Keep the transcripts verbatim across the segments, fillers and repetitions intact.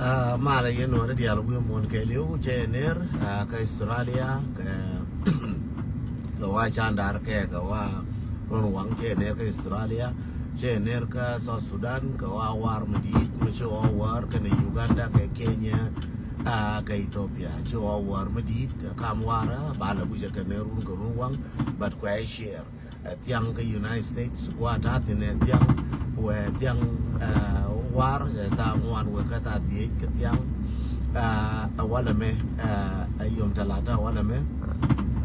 Ah, malɛ yɛn nuɔ̱ɔ̱ri diaal wi̱i̱ muɔ̱ɔ̱n kɛɛliw, cɛ ner, ah, kä Australia, kɛ, kɛ wa Candar kɛ, kɛ wa Runwaŋ, cɛ ner kä Australia, cɛ ner kä South Sudan, kɛ wa War mi di̱i̱t, mi ci wa War kɛnɛ Uganda, kɛ Kenya, ah, kɛ Ethiopia, ci wa War mi di̱i̱t, kam War, ah, ba lɛ guic kɛ ner run kɛ Runwaŋ, but kuɛ share. Ɛ thiaŋ kä United States, wa ta̱a̱ thi̱n ɛ thiaŋ, wee thiaŋ, ɛ, War, ɛ thaa ŋuan wee kä thaa dhieec kɛ thiaŋ, ɛ, ɛ walɛ mɛ, ɛ, ɛ yom talata walɛ mɛ,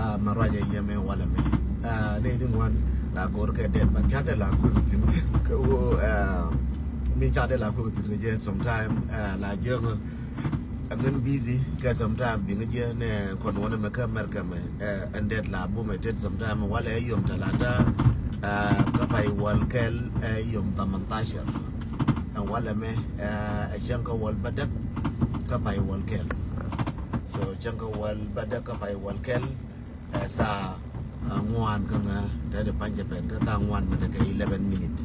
ɛ, mɛ ruac ɛ yɛmɛ walɛ mɛ. Ɛ, nɛy di ŋuan la go̱r kɛ dɛt, but ca dee la kueŋ thi̱n kɛ ɣöö, ɛ, min ca dee la kueŋ thi̱n kɛ jɛ sometime, ɛ, la jiäŋä. Ɛŋän busy kɛ sometime biŋä jiɛ nɛ kɔn wänɛ mɛ kä America mɛ, ɛ, ɛn dɛt la bumɛ tet sometime walɛ yom talata, ɛ, kä pay wäl kɛl, ɛ, yom thamantashar. Ɛn walɛ mɛ, ɛ, ɛ cäŋ kä wäl bädäk kä pay wäl kɛl. So cäŋ kä wäl bädäk kä pay wäl kɛl, ɛ, thaa, ɛ, ŋuan kä ŋä, te di pa̱ny jɛ pɛn kä thaa ŋuan mɛ te kɛ eleven minute.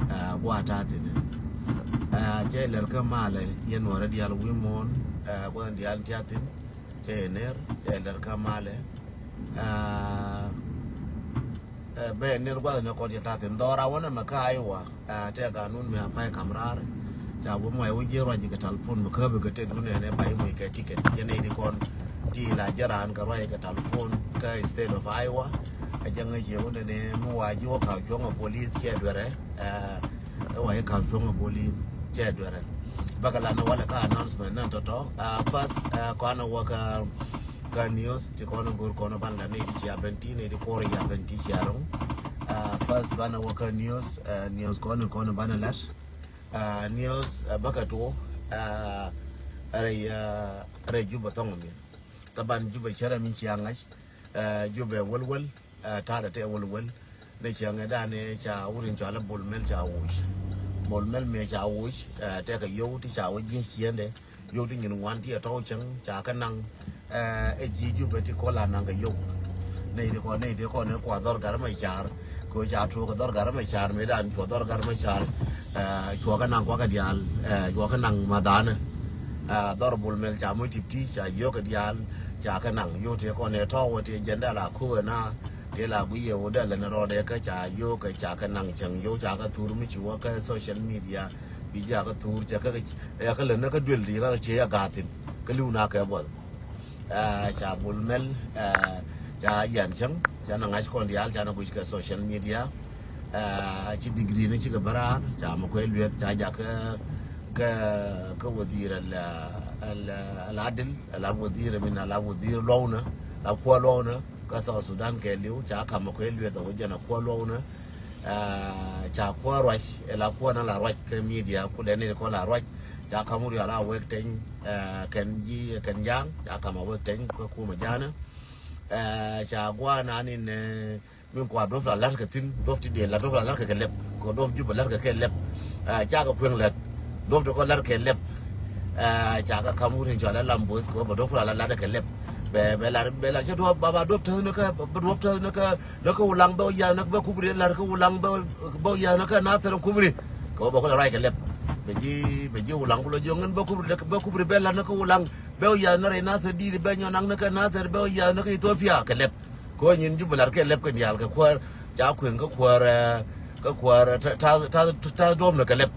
Ɛ, gua ta̱a̱ thi̱n. Ɛ, cɛ lɛr kä malɛ, yɛn nuɔrɛ diaal wi̱i̱ muɔ̱ɔ̱n, ɛ, gua̱n diaal tia̱a̱ thi̱n, cɛ yɛ ner, cɛ lɛr kä malɛ. Ɛ, ɛ, bɛ ner gua̱th ni kɔn cɛ ta̱a̱ thi̱n dhɔra wänɛ mɛ kä Iowa. Ɛ, tɛ ganun mi a pay kam raar. Ca wä mɔy wä jiɛ ruac kɛ talpon mi käbi kɛ tet wun ɛn ɛ bay mɔy kɛ ticket. Jɛ nɛy di kɔn ti la jɛ raan kɛ ruac kɛ talpon kä state of Iowa. Ɛ jɛ ŋäc yɛ wun ɛn ɛ mi wa ji̱ wä ka̱w cuɔ̱ŋ ɛ police cɛ duerɛ. Ɛ, ɛ wa ji̱ ka̱w cuɔ̱ŋ ɛ police cɛ duerɛ. Bäkɛ lan ɛ walɛ kä announcement nɛ tɔ̱tɔ̱. Ɛ, first, ɛ, kɔn ɛ wä kä kä news ti kɔn go̱r kɔn ban la nɛy ti cia ben ti nɛy ti kuɔr ya ben ti cia roŋ. Ah, first banɛ wä kä news, ah, news kɔn kɔn banɛ lat. Ah, news, ah, bäkɛ tuɔ, ah, rɛy, ah, rɛy Juba thɔŋ mi. Taban Juba cɛ rɛ min cia ŋa̱c, ah, Juba wäl wäl. Ɛ, ta̱a̱dɛ tɛ wäl wäl. Ni cäŋɛ danɛ ca wut in cɔalɛ Bol Mel ca woc. Bol Mel mëë ca woc, ɛ, tɛkɛ yio̱w ti ca wä ji̱ ciëndɛ. Yio̱w ti nyin ŋuan ti ɛ tɔ̱w cäŋ ca kɛ naŋ. Ɛ, ɛ ji̱ Jubɛ ti kɔl a naŋ kɛ yio̱w. Nɛy ti kɔn, nɛy ti kɔn ɛ kua dhɔr Gat Macar. Kɛ ca tuɔɔk kɛ dhɔr Gat Macar mëë dan cua dhɔr Gat Macar. Ɛ, cua kɛ naŋ kuakɛ diaal. Ɛ, cua kɛ naŋ madhanɛ. Ɛ, dhɔr Bol Mel ca moc tip ti ca yio̱w kɛ diaal. Ca kɛ naŋ yio̱w ti kɔn ɛ tɔ̱w ti jɛn dal a ko̱o̱k ɛ na. Tëë la guiyɛ wä dee lɛn rɔɔdɛ kä ca yio̱o̱k kɛ ca kɛ naŋ cäŋ yio̱o̱k ca kɛ thur mi ci wä kä social media. Bi ja kɛ thur cɛ kä, ɛ kä lɛn kä duel ti kä cie ya gathin kä li̱w na kɛ buɔth. Ɛ, ca Bol Mel, ɛ, ca yɛn cäŋ ca na ŋa̱c kɔn diaal ca na guic kɛ social media. Ɛ, ci degree ni ci kɛ bä raar ca mɛ kuɛ lueth ca jak kä, kä, kä wadhir al, al, al adil, al ab wadhir min al ab wadhir luɔwnä, la kuä luɔwnä. Kä South Sudan kɛɛliw ca kamɛ kuɛ lueth a wä jɛn a kuä luɔwnä. Ah, ca kuä ruac ɛ la kuä na la ruac kä media kulɛ ni kɔ la ruac. Ca kam wuri a la wek teny, ah, kɛn ji̱ kɛn ja̱a̱ŋ ca kam a wek teny kä kumɛ ja̱a̱nä. Ah, ca gua̱a̱ na ni nɛ min kua duɔ̱p la la̱r kɛ thi̱n, duɔ̱p ti dee la duɔ̱p la la̱r kɛ kɛ lɛp, kɛ duɔ̱p Jubɛ la̱r kɛ kɛ lɛp. Ah, cakɛ kueŋ lät duɔ̱p ti kɔ la̱r kɛ lɛp. Ah, cakɛ kam wut in cɔal ɛ Lam Both kɛ bɛ duɔ̱p la la̱r kɛ lɛp. Bɛ, bɛ la̱r, bɛ la̱r cɛ duɔ̱p ba, ba duɔ̱p täth ni kä, bɛ duɔ̱p täth ni kä, ni kä Wulaŋ bɛ wä ya̱th ni kä bɛ Kubri la̱r kä Wulaŋ bɛ, bɛ wä ya̱th ni kä Nathir Kubri. Kɛ bɛ kɔ la ruac kɛ lɛp. Bɛ ji̱, bɛ ji̱ Wulaŋ kulɛ jiɔŋ in bɛ Kubri, bɛ Kubri bɛ la̱r ni kä Wulaŋ. Bɛ wä ya̱th ni rɛy Nathir di̱i̱t bɛ nyɔn naŋ ni kä Nathir bɛ wä ya̱th ni kä Ethiopia kɛ lɛp. Kɛ ɣöö nyin Jubɛ la̱r kɛ lɛp kɛn diaal kɛ kuäär ca kueŋ kä kuäär, eh, kä kuäär, eh, ta̱th, ta̱th, ta̱th, ta̱th duɔ̱ɔ̱p ni kɛ lɛp.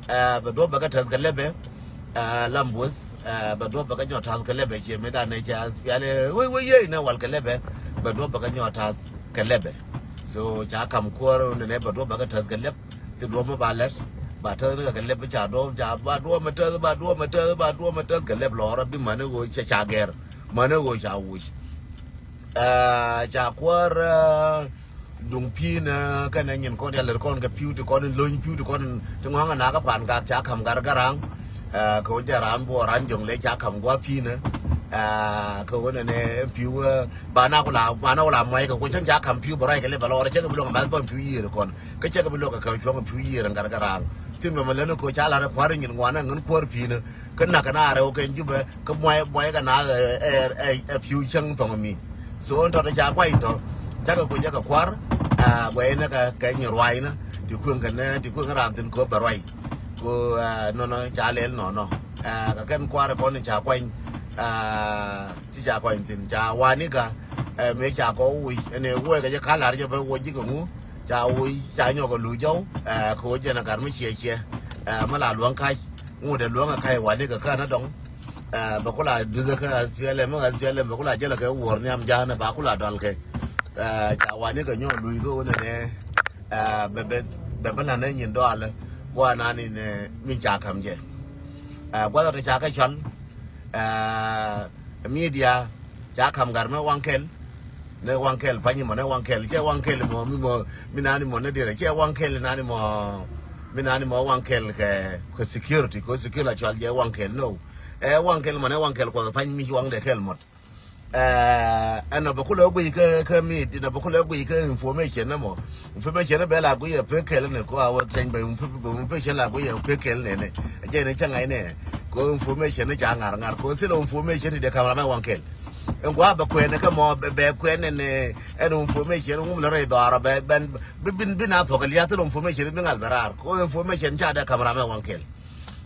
Eh, bɛ duɔ̱ɔ̱p bɛ kɛ täth kɛ lɛp, eh, eh, Lam Both, eh, bɛ duɔ̱ɔ̱p bɛ kɛ nyɔk ta̱th kɛ lɛp, eh, cie mëë danɛ ca pial, eh, wei, wei, yee, nɛ wal kɛ lɛp, eh, bɛ duɔ̱ɔ̱p bɛ kɛ nyɔk ta̱th kɛ lɛp, eh. So, ca kam kuäär ni nɛ bɛ duɔ̱ɔ̱p bɛ kɛ täth kɛ lɛp, ti duɔ̱ɔ̱p mi ba lɛt, ba täth ni kɛ kɛ lɛp, ca duɔ̱ɔ̱p, ca ba duɔ̱ɔ̱p mi täth, ba duɔ̱ɔ̱p mi täth, ba duɔ̱ɔ̱p mi täth kɛ lɛp lɔrä bi mani ɣöö ca, ca gɛr, mani ɣöö ca wuc. Ah, ca kuäär, ah, duŋ pi̱i̱n, ah, kɛnɛ nyin kɔn yalɛr kɔn kɛ pi̱w ti kɔn in lo̱ny pi̱w ti kɔn in ti ŋɔ̱a̱ŋ anakä pan gak ca ka̱m gar garaŋ. Ah, kɛ wä jɛ ran buɔ ran jɔŋ lɛ ca ka̱m gua̱ pi̱i̱n. Ah, kɛ wä nɛnɛ pi̱w, ah, ba na kula, ba na kula muay kɛ kucäŋ ca ka̱m pi̱w bɛ ruac kɛ lɛ bɛ lɔrɛ cɛ kɛ bi luɔk math bä pi̱w yiër kɔn. Kä cɛ kɛ bi luɔk kɛ kɛ cuɔ̱ŋ pi̱w yiër in gar garaŋ. Thin mɛmɛ lɛn kɛ ca lar kuäär in nyin ŋuan in ŋän kuäär pi̱i̱n. Kä nak kɛ na rɛw kɛn Jubɛ kä muay, muay kɛ na, eh, eh, eh, pi̱w cäŋ thɔŋ mi. So ɛn tɔ̱ tɔ ca guay tɔ cakɛ kui̱ cakɛ kua̱r, ah, guay nɛ kɛ, kɛ nyi ruaynä ti kueŋ kɛ nɛ ti kueŋ ran thin kop bɛ ruay. Ko, ah, nɔnɔ ca lɛl nɔnɔ. Ɛ, kɛ kɛn kua̱rɛ kɔn in ca kuany, ɛ, ti ca kuany thin ca wani ka, ɛ, mëë ca kɔ wi̱c ɛn ɛ wuɔc kɛ jɛ ka̱ la̱r jɛ bä wuɔc ji̱ kɛ ŋu ca wi̱c ca nyɔk kɛ luc jɔw, ɛ, kɛ wä jɛn a gat mi ciɛ ciɛ, ɛ, mi la luäŋ ka̱c ŋut ɛ luäŋ ɛ ka̱c wani kɛ kään a dɔŋ. Ɛ, bɛ ku la duthä kä S P L M, S P L M bɛ ku la jälɛ kɛ wuɔr nhiam ja̱a̱n ɛ ba ku la dɔl kɛ. Ɛ, ca wani kɛ nyɔk luc kɛ wä nɛnɛ, ɛ, bɛ bɛ bɛ bä la̱t nɛ nyin dɔalä guanan in, ɛ, min ca ka̱m jɛ. Ɛ, gua̱th ɔ ti ca kɛ cɔl, ɛ, media ca ka̱m gat mɛ waŋ kɛl. Nɛ waŋ kɛl pa̱ny mɔ nɛ waŋ kɛl cɛ waŋ kɛl mɔ mi mɔ mi nani mɔ nɛ dirɛ cɛ waŋ kɛl nani mɔ mi nani mɔ waŋ kɛl kɛ kɛ security kɛ security la cɔal jɛ waŋ kɛl no. Ɛ waŋ kɛl mɔ nɛ waŋ kɛl kuɔth pa̱ny mi waŋ dɛ kɛl mɔt. Ɛn nɔ bɛ kulɛ guic kä kä mit nɔ bɛ kulɛ guic kä information nɛ mɔ. Information nɛ bɛ la guic ɛ pek kɛl nɛ ko a wek cɛny bɛ information la guic ɛ pek kɛl nɛ nɛ. Jɛ nɛ cɛ ŋa̱c nɛ ko information nɛ ca ŋa̱r ŋa̱r ko thil information ti dee kamera mɛ waŋ kɛl. Ɛn gua̱a̱ bɛ kuɛn kä mɔ bɛ kuɛn ɛn ɛn information ŋum lɛ rɛy dhɔaarɔ bɛ bɛn bi bin bin a thuɔk lia̱a̱ thil information bi ŋal bɛ raar ko information ca dee kamera mɛ waŋ kɛl.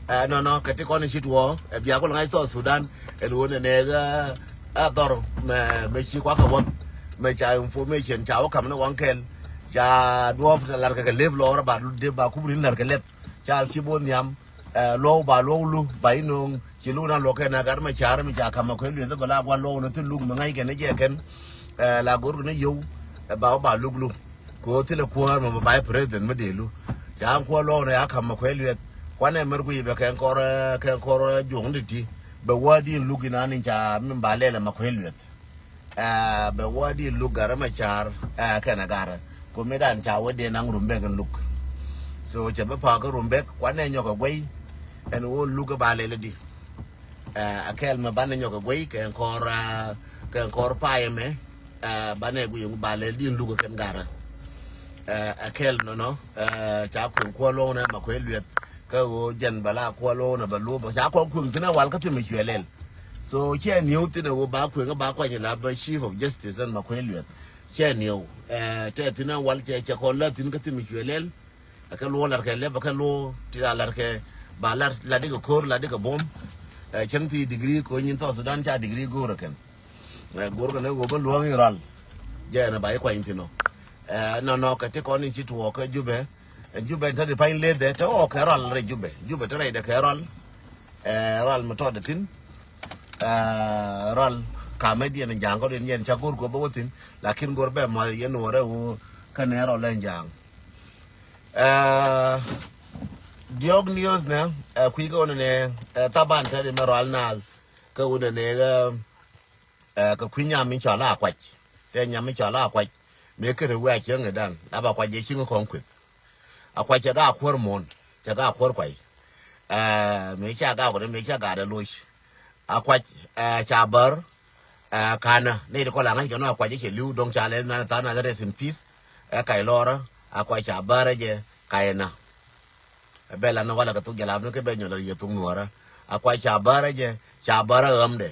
Ɛ nɔnɔ kɛ ti kɔn in ci tuɔɔ ɛ bia kul ŋa̱c South Sudan. Ɛn ɣöö nɛ nɛɛk ɛ dhɔr mɛ mɛ ci kuakɛ wä mɛ ca information ca wä kam ni waŋ kɛl. Ca duɔɔp tɛ lar kɛ kɛ lep lɔɔr ba dep ba kubri lar kɛ lep ca ci bo̱o̱n nhiam. Ɛ luɔw ba luɔw lu ba ino̱o̱ŋ ci luk na luɔk kɛn a gat mɛ car mi ca kam a kuɛ lueth bɛ la gua̱n luɔw ni thi luk mi ŋa̱c kɛn ni jɛ kɛn. Ɛ la go̱r kɛ ni yio̱w ɛ ba wä ba luk lu. Kɛ ɣöö thilɛ kuäär mɔ bɛ ba i̱ president mi dee lu. Ca ŋ kuäär luɔk ni a kam a kuɛ lueth. Kuanɛ mɛr guiy bɛ kɛn kɔr kɛn kɔr juɔ̱ŋ ti ti bɛ wäär di in luk in an in ca min ba lɛl ɛ ma kuɛ lueth. Ɛ bɛ wä di luk garä mɛ car ɛ kɛnɛ garä. Ku mi dan ca wä den naŋ Rumbek in luk. So cɛ bä pakä Rumbek kuanɛ nyɔk ɛ guey. Ɛn wä luk ɛ ba lɛl di. Ɛ kɛl mɛ banɛ nyɔk ɛ guey kɛ kɔr ɛ kɛ kɔr payɛ mɛ. Ɛ banɛ guey ba lɛl di in luk ɛ kɛn garä. Ɛ kɛl nɔnɔ ɛ ca kueŋ kuɔ luɔŋ nɛ ma kuɛ lueth. Kä ɣöö jɛn bɛ la kuɔ lo̱o̱n ɛ bɛ luɔ̱p ca kɔn kueŋ thi̱n ɛ wal kä thi̱n mi cuɛ lɛl. So ciɛ niw thi̱n ɛ ɣöö ba kueŋ ɛ ba kuany la bä chief of justice ɛn ma kueŋ lueth. Ciɛ niw ɛ tɛ thi̱n ɛ wal cɛ cɛ kɔn la thi̱n kä thi̱n mi cuɛ lɛl. Ɛ kɛ luɔ̱ lar kɛ lɛp ɛ kɛ luɔ̱ ti la lar kɛ ba lar la dikɛ ko̱r la dikɛ buɔ̱m. Ɛ cäŋ thi degree ko̱ nyin South Sudan ca degree go̱o̱r ɛ kɛn. Ɛ go̱o̱r kɛn ɛ ɣöö bä luɔ̱ŋ i̱ ral. Jɛ ɛn ɛ ba i̱ kuany thi̱n ɔ. Ɛ nɔnɔ kɛ ti kɔn in ci tuɔɔk kä Jubɛ. Ɛ Jubɛ te di pany leth ɛ te ɣɔɔ kɛ rɔl rɛy Jubɛ. Jubɛ te rɛydɛ kɛ rɔl. Ɛ rɔl mi tɔt ɛ thi̱n. Ɛ rɔl kamɛ diɛn ja̱a̱ŋ kɔn in yɛn ca go̱r kuɔ bä wä thi̱n. Lakin go̱r bɛ muath yɛn wä rɛ wä kɛn ɛ rɔl ɛn ja̱a̱ŋ. Ɛ diɔ̱k news nɛ ɛ kui̱ kɛ wä nɛ nɛ ɛ thaban te di mɛ rɔl naath. Kɛ wä nɛ nɛ ɛ Ɛ kɛ kui̱ nyam mi cɔal a kuac. Tɛ nyam mi cɔal a kuac. Mëë kɛ rɛ wee a cieŋ idan la ba kuac jɛ cieŋ kɔŋ kueth. A kuac cɛ ga kuäär muɔ̱ɔ̱n cɛ ga kuäär kuay. Ɛ mëë ca ga kuɛn mëë ca ga dɛ loc. A kuac ɛ ca bär. Ɛ kanä nɛy ti kɔl a ŋa̱c kɛ nɔ a kuac cɛ li̱w do̱ŋ ca lɛ nan tha̱a̱ŋ na rest in peace. Ɛ kac lɔrä a kuac ca bär ɛ jɛ kac ɛ na. Ɛ bɛ lan walɛ kɛ thuk jalap ni kɛ bɛ nyɔl a yɛ thuk nuɔrä. A kuac ca bär ɛ jɛ ca bär ɛ ɣämdɛ.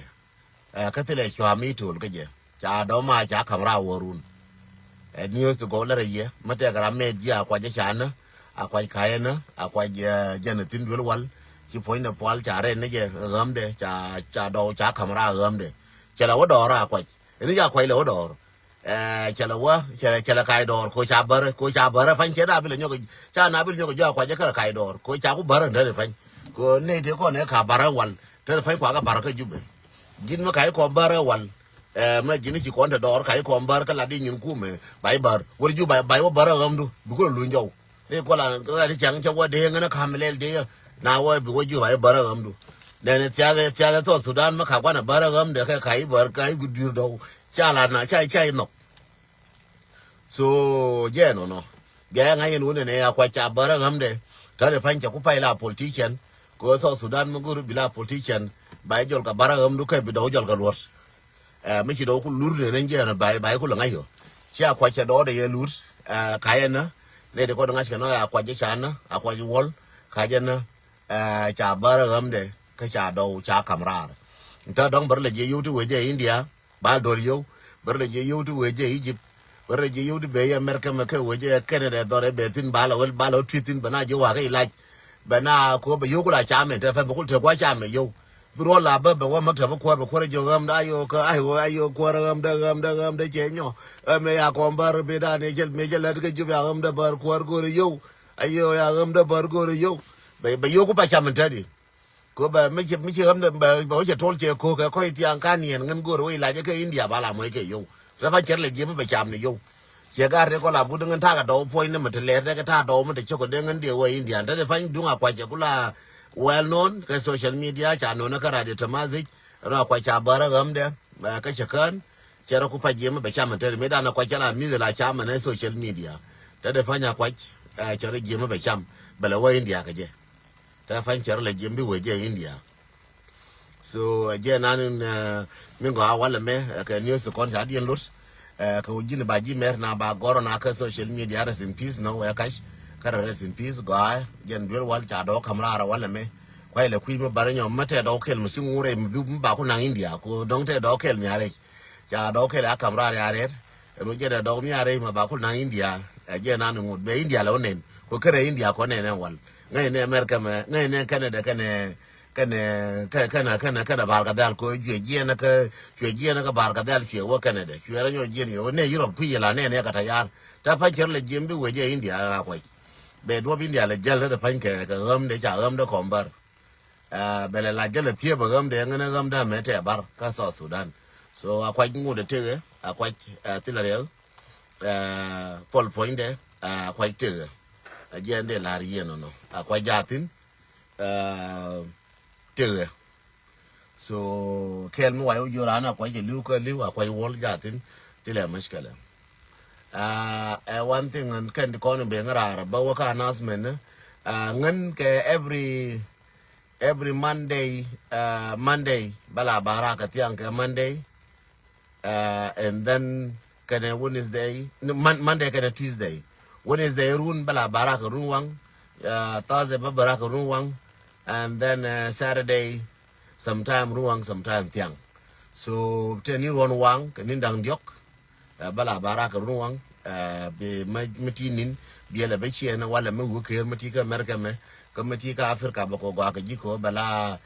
Ɛ kä thilɛ cua mi to̱l kä jɛ ca dɔ̱ma ca ka̱m raar wä run. Ɛ news ti gɔw lärä yɛ mä tɛk ram mɛt ji̱ a kuac jɛ ca nä. A kuac ka̱yɛ nä a kuac jɛn thi̱n duel wal. Ci puɔ̱nydɛ pual ca rɛn ni jɛ ɣämdɛ ca ca dɔw ca ka̱m raar ɣämdɛ. Cɛ lɛ wä dɔɔr a kuac ɛn ca kuac lɛ wä dɔɔr. Ɛ cɛ lɛ wä cɛ lɛ cɛ lɛ kac dɔɔr ko ca bärä ko ca bärä pany cɛ na bi lɛ nyɔk ca na bi lɛ nyɔk jɔak kuac jɛ kɛ kac dɔɔr ko ca ku bärä ndɛ pany. Ko nɛy tëë kɔn ɛ ka bärä wal te pany kuakä bärä kä Jubɛ. Ji̱n mi ka̱c kɔn bärä wal. Ɛ mɛ ji̱n ci kɔn te dɔɔr ka̱c kɔn bärä kä lat di nyin kumɛ ba̱c bär wär Jubɛ ba̱c wä bärä ɣämdu bi kulɛ luny jɔw. Ni kɔla kɔla ti cɛŋ cɛ wä dee ŋänä ka̱m lɛl dee na wä bi wä Jubɛ ba̱c bärä ɣämdu. Nɛn thiathɛ thiathɛ South Sudan mi ka̱ guanɛ bärä ɣämdɛ kɛ ka̱c bär ka̱c ku di̱r dɔw. Ca la na ca ca inhɔk. So jɛ nɔnɔ. Bia ya ŋa̱c yɛn wunɛ nɛ a kuac ca bärä ɣämdɛ. Tɔ̱ ni pa̱ny cɛ ku pay la politician. Kɛ South Sudan mi go̱r bi la politician. Ba jɔl kɛ bärä ɣämdu kɛ bi dɔw jɔl kɛ luɔt. Ɛ mi ci dɔw ku lur ni rɛn jɛ nɔ ba ba ku lɛ ŋa̱c yɔ. Cia kuac cɛ dɔɔdɛ yɛ lur. Ɛ ka̱yɛ nä. Nɛ di kɔn ŋa̱c kɛ nɔ a kuac jɛ ca nä a kuac wɔl. Ka̱cɛ nä. Ɛ ca bärä ɣämdɛ kä ca dɔw ca ka̱m raar. Ntä dɔ̱ŋ bär lɛ jiɛ yio̱w ti wee jɛ India ba dɔl yio̱w. Bär lɛ jiɛ yio̱w ti wee jɛ Egypt. Bär lɛ jiɛ yio̱w ti bee yɛ America mɛ kɛ wee jɛ Canada dhɔr ɛ bee thi̱n ba lɛ wä ba lɛ wä tui̱t thi̱n bɛ na jiɛ wakä ilac. Bɛ na ko bɛ yo̱o̱k la cam in te fɛ bɛ kul te kua̱ cam in yo̱o̱. Bi ruɔl la bä bɛ wä maktab bi kuäär bɛ kuäär jɔk ɣämdä a yo̱o̱k kä a yo̱o̱k a yo̱o̱k kuäär ɣämdä ɣämdä ɣämdä cɛ nyɔ. Ɣämɛ ya kɔn bär bi dan yɛ cɛ mi cɛ lät kä jup ya ɣämdä bär kuäär go̱o̱r yo̱o̱. A yo̱o̱k ya ɣämdä bär go̱o̱r yo̱o̱. Bɛ bɛ yo̱o̱k ku pa cam in te di. Ko bɛ mi ci mi ci ɣämdä bɛ bɛ wä cɛ tol cɛ ko̱o̱k kɛ kɔc thiaŋ kan yɛn ŋän go̱o̱r wä ilacä kɛ India ba la mɔc kɛ yo̱o̱. Rɛp a cɛr lɛ jiɛm bɛ cam ni yo̱o̱. Ciɛ gaat rɛ kɔl a but ŋän takä dɔw puɔ̱ny ni mi te lɛr rɛ kɛ ta̱a̱ dɔw mi te cok kɛ dee ŋän dee wä India. Te de pany duŋ a kuac cɛ kula well known kɛ social media ca nonä kä radio Tamazic. Rɔ a kuac ca bärä ɣämdɛ, eh, kä cɛ kään. Cɛ rɔ ku pac jiɛm bɛ cam in te ri mi dan a kuac cɛ la mi̱th la cam in social media. Te de pany a kuac, eh, cɛ rɔ jiɛm bɛ cam bɛ lɛ wä India kɛ jɛ. Te pany cɛ rɔ lɛ jiɛm bi wee jɛ India. So, ɛ jɛ nan in, eh, mi gɔaa walɛ mɛ, eh, kɛ news kɔn ca diɛn lot. Eh, kɛ wä ji̱n ba ji̱ mɛr na ba gɔrɔ na kɛ social media, rest in peace, nɔ wɛ kac. Kä rest in peace, gɔaa, jɛn duel wal ca dɔɔ kam raar walɛ mɛ. Kuay lɛ kui̱ mi bar nyɔm mɛ tɛ dɔɔ kɛl mi si ŋurɛ mi bi mi ba ku naŋ India, ko dɔŋ tɛ dɔɔ kɛl mi arɛc. Ca dɔɔ kɛl a kam raar ya rɛt. Ɛn wä jɛ dɛ dɔɔ mi arɛc ma ba ku naŋ India. Ɛ jɛ nan in ŋut bɛ India lɛ wä nɛn. Ko kɛrɛ India kɔ nɛn ɛn wal. Ŋäc nɛ America mɛ, ŋäc nɛ Canada kɛnɛ kɛnɛ kɛ- kɛnɛ kɛnɛ kɛnɛ bar kɛ dhal ko cuɛ jiɛn kɛ cuɛ jiɛn kɛ bar kɛ dhal cuɛ wä Canada cuɛ rɛ nyɔ jiɛn yɔ ne Europe kui̱ yɛ la ne ne kɛ ta yar. Ta pa̱ny cɛr lɛ jiɛn bi wee jɛ India a kuɛc. Bɛ duɔp India lɛ jɛl te pa̱ny kɛ kɛ ɣäm de ca ɣäm de kɔm bar. Bɛ lɛ la jɛl lɛ thiep ɣäm de ŋän ɣäm de mɛ tɛ bar kä South Sudan. So a kuac ŋut de tekɛ a kuac thilɛ riɛk. Pɔl puɔ̱nydɛ a kuac tekɛ. A jiɛn de lar yiɛn nɔ a kuac jathin. Tekɛ. So kɛɛl mi wac wä jiö raan a kuac cɛ li̱w kä li̱w a kuac wuɔl jathin. Thilɛ mushkila. Ɛ one thing ŋän kɛn ti kɔn in ben ŋäraar bä wä kä announcement ni. Ŋän kɛ every every Monday, Monday bä la barak kɛ thiaŋ kɛ Monday. And then kɛnɛ Wednesday, Monday kɛnɛ Tuesday. Wednesday run bä la barak run waŋ. Thursday bä barak run waŋ. And then Saturday sometime run waŋ sometime thiaŋ. So tɛ ni ruɔn waŋ kɛ ni daŋ diɔk. Bä la barak run waŋ. Bi mɛ mi ti nin biɛlɛ bä ciɛn walɛ mɛ wä ker mɛ ti kä America mɛ kä mɛ ti kä Africa bä kɔ gɔak ji̱ kɔ bɛ la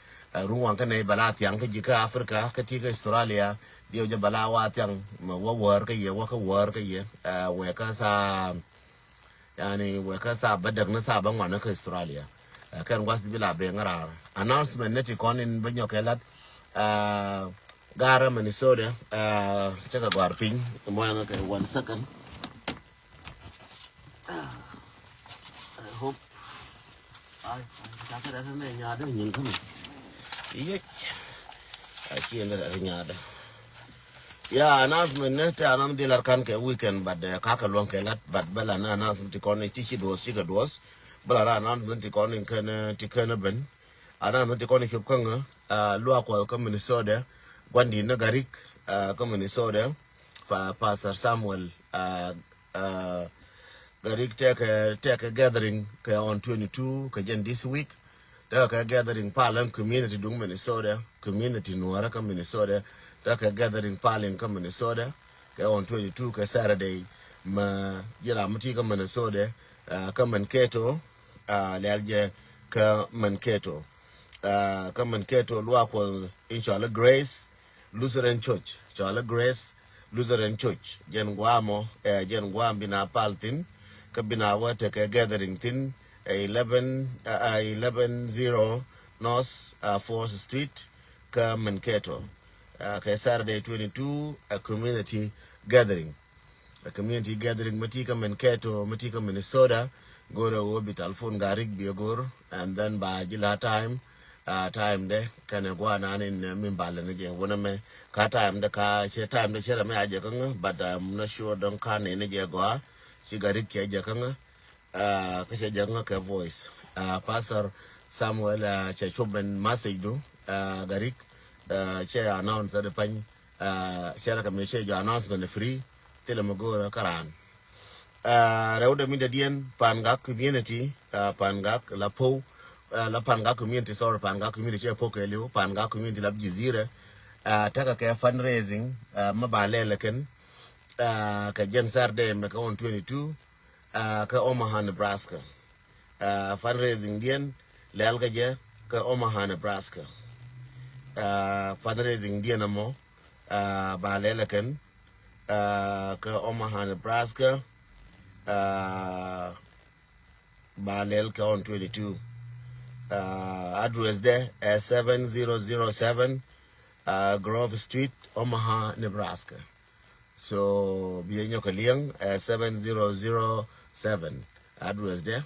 run waŋ kä nɛy bɛ la thiaŋ kä ji̱ kä Africa kä ti kä Australia. Diɛw jɛ bɛ la wa thiaŋ mɛ wä wäär kä yɛ wä kä wäär kä yɛ. Wɛ kä sa yani wɛ kä sa bä däk ni sa bä ŋuan kä Australia. Kɛn gua̱th bi la ben ŋäraar announcement ni ti kɔn in bä nyɔk kɛ lat. Garä Minnesota. Cä kɛ gɔ̱a̱r piny mɔyɛ ŋä kɛ one second. I hope. Ai, ai, ca kɛ rɛt ni nyaadä nyin kä mi. Yec. A ci ɛn rɛt nyaadä. Ya announcement ni te anam dhil ar kan kɛ weekend but kakɛ luɔ̱ŋ kɛ lat but bä la ni announcement ti kɔn ni ci ci duɔth ci kɛ duɔth. Bä la ni announcement ti kɔn ni kɛn ti kɛn ben. Announcement ti kɔn ni cop kä ŋä. Luak Kuɔth kä Minnesota. Guandi ni Garik kä Minnesota. Pastor Samuel Garik tekɛ tekɛ gathering kɛ on twenty two kɛ jɛn this week. Tekɛ gathering palin community duŋ Minnesota, community Nuɔrä kä Minnesota. Tekɛ gathering palin kä Minnesota kɛ on twenty two kɛ Saturday. Mɛ ji̱ ram mi ti kä Minnesota kä Mankato. Lial jɛ kä Mankato. Kä Mankato luak Kuɔth in cɔal Grace Lutheran Church, cɔalɛ Grace Lutheran Church. Jɛn guam ɔ ɛ jɛn guam bi na pal thin kä bi na wä tekɛ gathering thin ɛ eleven ɛ eleven zero North Fourth Street kä Mankato. Kɛ Saturday twenty two ɛ community gathering. A community gathering mi ti kä Mankato mi ti kä Minnesota. Go̱rɛ wä bi telephone Garik bi go̱r and then ba ji̱ la time. Time de kɛnɛ guanan in mi balɛ ni jɛ wunɛ mɛ ka time de ka cɛ time de cɛ rɛ mɛ a jɛ kä ŋä but I'm not sure dɔŋ ka ni ni jɛ gɔa. Ci Garik cɛ jɛ kä ŋä. Kä cɛ jɛ kä ŋä kɛ voice. Pastor Samuel cɛ cup ben message du. Garik cɛ announce de pany. Cɛ rɛ kɛ mi cɛ jɔ announcement free. Thilɛ mi go̱o̱rä kä raan. Rɛw dɛ mi dɛ diɛn Pangak community. Pangak la pow. La Pangak community, sorry, Pangak community cɛ pow kɛ liw Pangak community la Jizira. Tekɛ kɛ fundraising mi ba lɛl kɛn kɛ jɛn Saturday mɛ kɛ on twenty two. Kä Omaha, Nebraska. Fundraising diɛn Lɛl kä jɛ kä Omaha, Nebraska. Fundraising diɛn amɔ ba lɛl ɛ kɛn kä Omaha, Nebraska. Ba lɛl kä on twenty-two. Address dɛ ɛ seven zero zero seven Grove Street, Omaha, Nebraska. So bi ɛ nyɔk ɛ liɛŋ ɛ seven zero zero seven. Address dɛ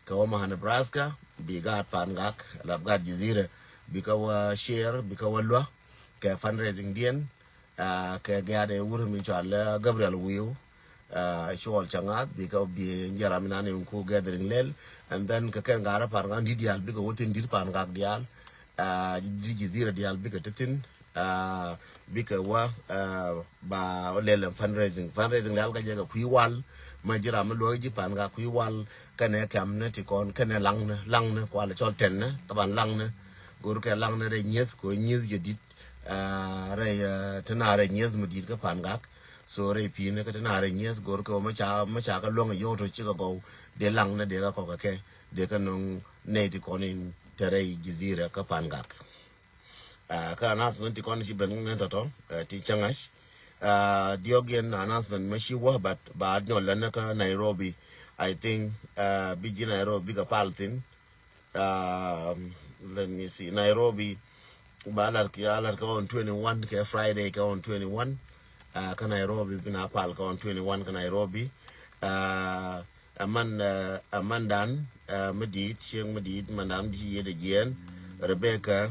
kä Omaha, Nebraska. Bi gaat Pangak, lap gaat Jizira, bi kä wä share, bi kä wä luä kɛ fundraising diɛn. Kɛ gɛ̈t ɛ wur mi cɔal Gabriel Wiu, Cuɔl Cɛ Ŋa̱th, bikɛ bi jiɛn ram inan in ku gathering lɛl. And then kɛ kɛn gaat Pangak di̱t diaal bikɛ wä thi̱n, di̱t Pangak diaal, di̱t Jizira diaal bikɛ te thi̱n. Bikɛ wä ba wä lɛl in fundraising. Fundraising lɛl kä jɛ kɛ kui̱ wal. Mɛ ji̱ ram mi luɔ̱k ji̱ Pangak kui̱ wal. Kɛnɛ kɛmni ti kɔn, kɛnɛ laŋni, laŋni kual cɔl tɛnni, taban laŋni. Go̱r kɛ laŋni rɛy nyieth, kɛ nyieth jɛ di̱t. Rɛy ti na rɛy nyieth mi di̱t kä Pangak. So rɛy pi̱ni kä ti na rɛy nyieth go̱r kɛ wä mi ca, mi ca kä luäŋ yio̱w to cikɛ gɔw. Dee laŋni dee kä kɔk kɛ kɛ dee kä no̱ŋ nɛy ti kɔn in te rɛy Jizira kä Pangak. Kä announcement ti kɔn ci ben ŋɛn tɔtɔ ti cäŋac. Diɔk yɛn announcement mi ci wä, but ba nyɔl lɛn kä Nairobi. I think bi ji̱ Nairobi bikɛ pal thi̱n. Let me see. Nairobi ba lar ki, a lar kɛ on twenty-one, kɛ Friday kɛ on twenty-one. Kä Nairobi bi na pal kɛ on twenty-one kä Nairobi. Ɛ man, ɛ mandan mi di̱i̱t, cieŋ mi di̱i̱t, mandan mi di̱i̱t yiëëdɛ jiɛɛn. Rebecca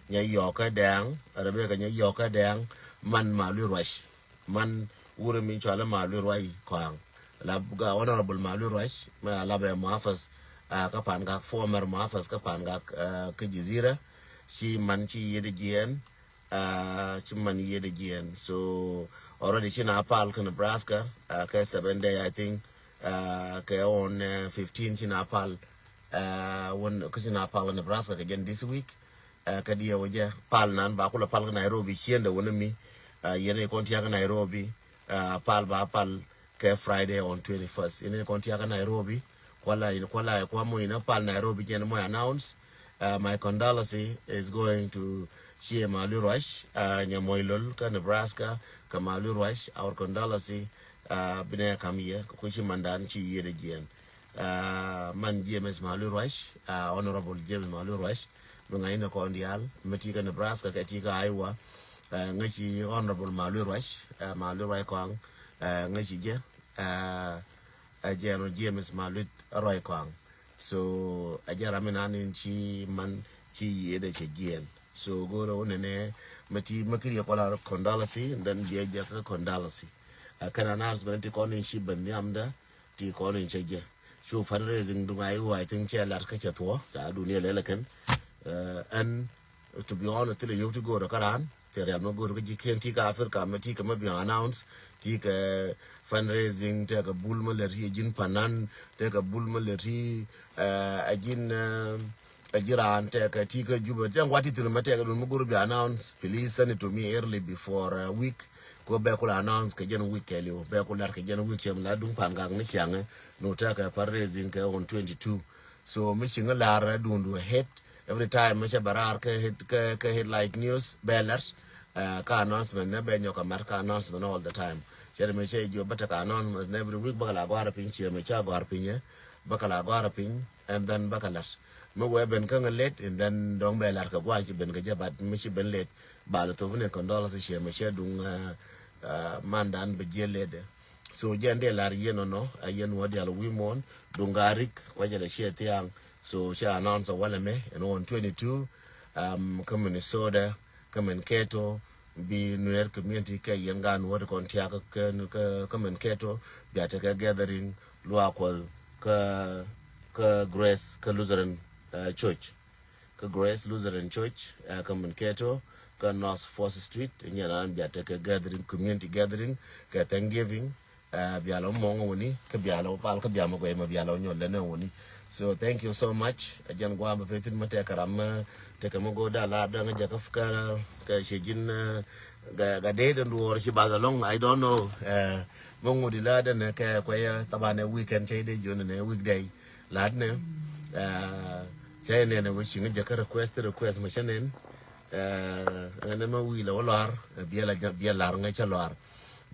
Nyayɔkä Dɛŋ, Rebecca Nyayɔkä Dɛŋ, man Malui Ruac. Man wurɛ mi cɔal Malui Ruac Kɔaŋ. Lap ga Honorable Malui Ruac, mɛ a lap ɛ muhafaz kä Pangak, former muhafaz kä Pangak kä Jizira. Ci man ci yiëëdɛ jiɛɛn. Ci man yiëëdɛ jiɛɛn. So already ci na pal kä Nebraska kɛ seven day, I think. Kɛ on fifteen ci na pal. Wun kä ci na pal Nebraska kɛ jɛn this week. Kä diɛ wä jɛ pal nan ba kula pal kä Nairobi ciendɛ wun mi. Yɛn i kɔn tiak kä Nairobi. Pal ba pal kɛ Friday on twenty-first. Yɛn i kɔn tiak kä Nairobi. Kuala in kuala kua mo in pal Nairobi jɛn mo announce. My condolence is going to ci Malui Ruac, Nyamoi Lol kä Nebraska, kä Malui Ruac, our condolence. Binɛ kam yɛ ku ci mandan ci yiëëdɛ jiɛɛn. Man James Malui Ruac, Honorable James Malui Ruac, mi ŋa̱c ni kɔn diaal mi ti kä Nebraska kɛ ti kä Iowa. Ŋäci Honorable Malui Ruac, Malui Ruac Kɔaŋ, ŋäci jɛ. Ɛ jɛn ɔ James Malui Ruac Kɔaŋ. So ɛ jɛn ram mi nan in ci man ci yiëëdɛ cɛ jiɛɛn. So go̱rɛ wä nɛnɛ mɛ ti mɛ kiri yɛ kɔla condolence, and then biɛ jɛ kä condolence. Ɛ kɛn announcement ti kɔn in ci ben nhiamdä ti kɔn in cɛ jɛ. Cu fundraising duŋ a iwä, I think cɛ lat kä cɛ thuɔ ca dunia lɛlɛ kɛn. Ɛn to be honest, thilɛ yio̱w ti go̱o̱rä kä raan. Thil rial ma go̱o̱rä kä ji̱ kiɛn ti kä Africa mɛ ti kɛ mɛ bi announce, ti kɛ fundraising, tɛkɛ bul mɛ lɛ ti ji̱n panan, tɛkɛ bul mɛ lɛ ti a ji̱n a ji̱ raan tɛkɛ ti kä Juba. Tɛn gua̱t ti thil mɛ tɛkɛ dun mɛ go̱o̱rä bi announce, please send it to me early before a week. Kɛ bɛ kula announce kɛ jɛn week kɛɛliw, bɛ kula lar kɛ jɛn week cɛ mi la duŋ Pangak ni ciaŋɛ. No tɛkɛ fundraising kɛ on twenty-two. So mi ci ŋä lar a duŋ du ahead. Every time mi cɛ bɛ raar kä head, kä, kä headline news bɛ lɛr. Kä announcement ni bɛ nyɔk amɛr kä announcement all the time. Cɛ mi cɛ jiɔ bä tekɛ announcement every week bä kɛ la gɔ̱a̱r piny, ciɛ mi cɛ gɔ̱a̱r piny ɛ bä kɛ la gɔ̱a̱r piny, and then bä kɛ lɛr. Mi wee ben kä ŋä late, and then dɔ̱ŋ bɛ lɛr kɛ gua̱a̱c ci ben kɛ jɛ, but mi ci ben late ba lɛ thop ni condolence, ciɛ mi cɛ duŋ mandan bɛ jiɛ late. So jɛn dee lar yɛn nɔnɔ a yɛn wä dial wi̱i̱ muɔ̱ɔ̱n duŋ garik kuacɛ lɛ ciɛ thiaŋ. So cɛ announce a walɛ mɛ ɛn on twenty-two kä Minnesota, kä Mankato, bi Nuer community kɛ yɛn gan wä ti kɔn tiak kä, kä, kä Mankato bia tekɛ gathering luaak kuɔth kä, kä Grace kä Lutheran Church. Kä Grace Lutheran Church kä Mankato kä North Fourth Street, nyɛ nan bia tekɛ gathering, community gathering kɛ Thanksgiving. Bialɛ mɔŋ wuni kä bialɛ pal kä biamɛ guɛy mɛ bialɛ nyɔl lɛ nɛ wuni. So thank you so much. Jɛn guam bɛ pɛ thin mɛ tekɛ ram mɛ tekɛ mɛ go̱o̱r da la däŋ jɛ kä, kä cɛ ji̱n ga dee den duɔr ci bath alɔŋ, I don't know. Mɛ ŋut di la den kɛ kuɛ taban ɛ weekend cɛ dee jon nɛ weekday. Lat nɛ Cä yɛ nɛn ɛ wä ciŋ jɛ kä request, request mɛ cä nɛn. Ɛn ɛmɛ wi̱i̱ lɛ wä lɔar, biɛl a biɛl lar ŋäc cä lɔar.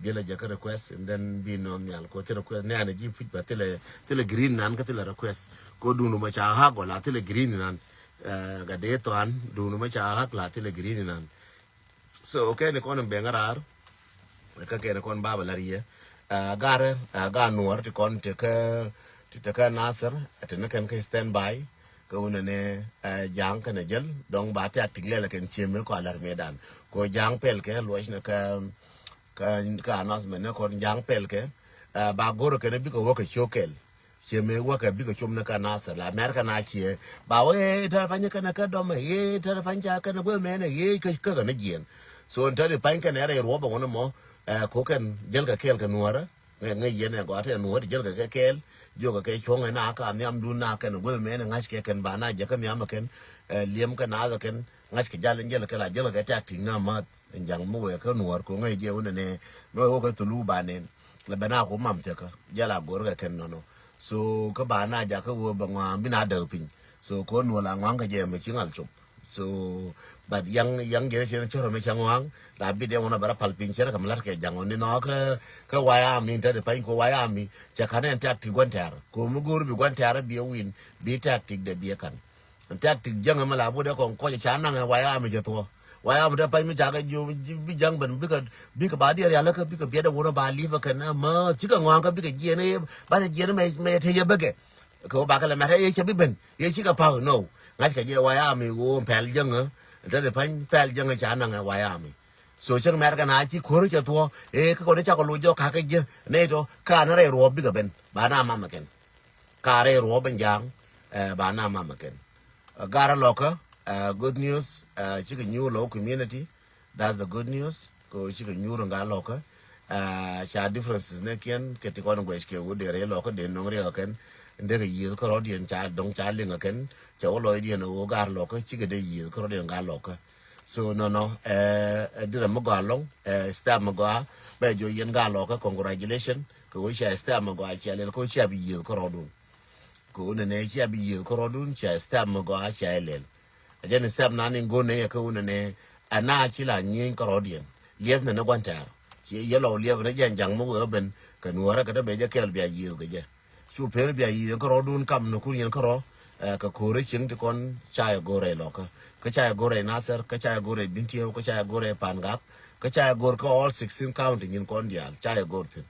Biɛl a jɛ kä request and then bi nɔ nhial ko thilɛ request nɛn ɛ ji̱ puc ba thilɛ, thilɛ green nan kä thilɛ request. Ko dun mɛ ca hak wala thilɛ green nan. Gat dee thɔan dun mɛ ca hak la thilɛ green nan. So kɛn kɔn in bɛŋ raar. Kä kɛn kɔn baba la riɛ. Garɛ, gar nuɔr ti kɔn ti kä, ti kä Nasir, ti ni kɛn kä stand by. Kä wunɛ ni jaŋ kɛn jɛl dɔŋ ba tɛk tik lɛl kɛn ciemi kɔ alar medan. Ko jaŋ pɛl kɛ luɔc ni kä, kä announcement ni kɔn jaŋ pɛl kɛ. Ba gor kɛn bikɛ wä kɛ ciok kɛl. Ciɛ mëë wäkɛ bikɛ com ni kä Nasir la America na ciɛ ba wee tɛrɛ pany kɛnɛ kä dɔmɛ yee tɛrɛ pany ca kɛnɛ guɛ mɛnɛ yee kä kä ni jiɛn. So tɛrɛ pany kɛnɛ rɛy ruɔbɛ wunɛ mɔ. Ko kɛn jɛl kɛ kɛɛl kɛ nuɔrɛ. Ŋɛ ŋɛ yɛn ɛ gɔatɛ nuɔrɛ jɛl kɛ kɛ kɛɛl. Jiɔkɛ kɛ cuɔŋɛ na ka nhiam dun na kɛnɛ guɛ mɛnɛ ŋa̱c kɛ kɛn ba na jɛ kä nhiam kɛn. Liɛm kɛ na kɛn ŋa̱c kɛ jal in jɛl kɛ la jɛl kɛ tɛk tiŋ na math. Ɛn jaŋ mi wee kä nuɔr ko ŋäc jɛ wunɛ nɛ mi wee wä kä thulu ba nɛn. Lɛ bɛ na ku mam thiäkä jɛ la go̱r kɛ kɛn nɔnɔ. So kä ba na jakä wee bɛ ŋɔaŋ bi na däk piny. So ko nuɔr la ŋɔaŋ kä jɛ mɛ ci ŋal cop. So but young, young generation cɔrɔ mi cɛ ŋɔaŋ la bi dee wunɛ bɛ rɛ pal piny cɛ rɛ kɛ mi lat kɛ jaŋ wä ni nɔ kä, kä wayami in tɛt pany ko wayami cɛ kanɛ ɛn tɛk ti gua̱n tɛr ko mi go̱r bi gua̱n tɛr bi win bi tɛk ti dee bi kan. Tɛk tik jäŋ ɛmɛ la bot ɛ kɔn kɔc ca naŋ ɛ wayami jɛ thuɔ. Wayami dee pac mi ca kɛ jiö bi jäŋ ben bikɛ, bikɛ ba diɛɛr yalä kä bikɛ biɛt ɛ wun ɛ ba li̱p ɛ kɛn ɛ ma cikɛ ŋɔaŋ kä bikɛ jiɛn ɛ banɛ jiɛn ɛ mɛ tec ɛ bäkɛ. Kɛ wä bakɛ lɛ mɛt ɛ yɛ cɛ bi ben yɛ cikɛ pa̱k no. Ŋa̱ckɛ jɛ wayami wun pɛl jäŋ ɛ. Tɛn ɛ pac pɛl jäŋ ɛ ca naŋ ɛ wayami. So cäŋ mɛt kɛ na ci ko̱r cɛ thuɔ ɛ kä kɔn ɛ cakɔ loc jɔk kakä jiɛ nɛy tɔ ka ni rɛy ruɔp bikɛ ben ba na mamɛ kɛn. Ka rɛy ruɔp in jaŋ ba na mamɛ kɛn. Garɛ lɔkä good news. Cikɛ nyuur lɔw community. That's the good news. Ko cikɛ nyuur in ga lɔkä. Ca differences ne kiɛn kɛ ti kɔn guɛc kɛ wut dee rɛy lɔkä dee no̱ŋ riɛk kɛn. Dee kɛ yieth kärɔ̱diɛn ca do̱ŋ ca liŋ kɛn. Ca wä lɔcdiɛn wä gar lɔkä cikɛ dee yieth kärɔ̱diɛn ga lɔkä. So nɔnɔ ɛ dirɛ mi gɔaa lɔŋ ɛ step mi gɔaa. Bɛ jɔ yɛn ga lɔkä congratulation. Kɛ wä cia step mi gɔaa cia lɛl ko cia bi yieth kärɔ̱dun. Kɛ wä nɛnɛ cia bi yieth kärɔ̱dun cia step mi gɔaa cia lɛl. Ɛ jɛn step nan in go̱n nɛ yɛ kɛ wä nɛnɛ ɛ na ci la nyieny kärɔ̱diɛn. Liɛth nɛnɛ gua̱n tɛɛr ci yɛ lɔw liɛth nɛ jɛn jaŋ mi wee ben kɛ nuɔrɛ kɛ te bɛ jɛ kɛɛl bia yieth kɛ jɛ. Cu pen bia yieth kärɔ̱dun kam ni kun yɛn kärɔ̱. Kɛ ko̱rɛ cieŋ ti kɔn ca yɛ go̱rɛ lɔkä kä ca yɛ go̱rɛ Nasir kä ca yɛ go̱rɛ Bintiɛw kä ca yɛ go̱rɛ Pangak kä ca yɛ go̱r kä all sixteen county nyin kɔn diaal ca yɛ go̱r thin.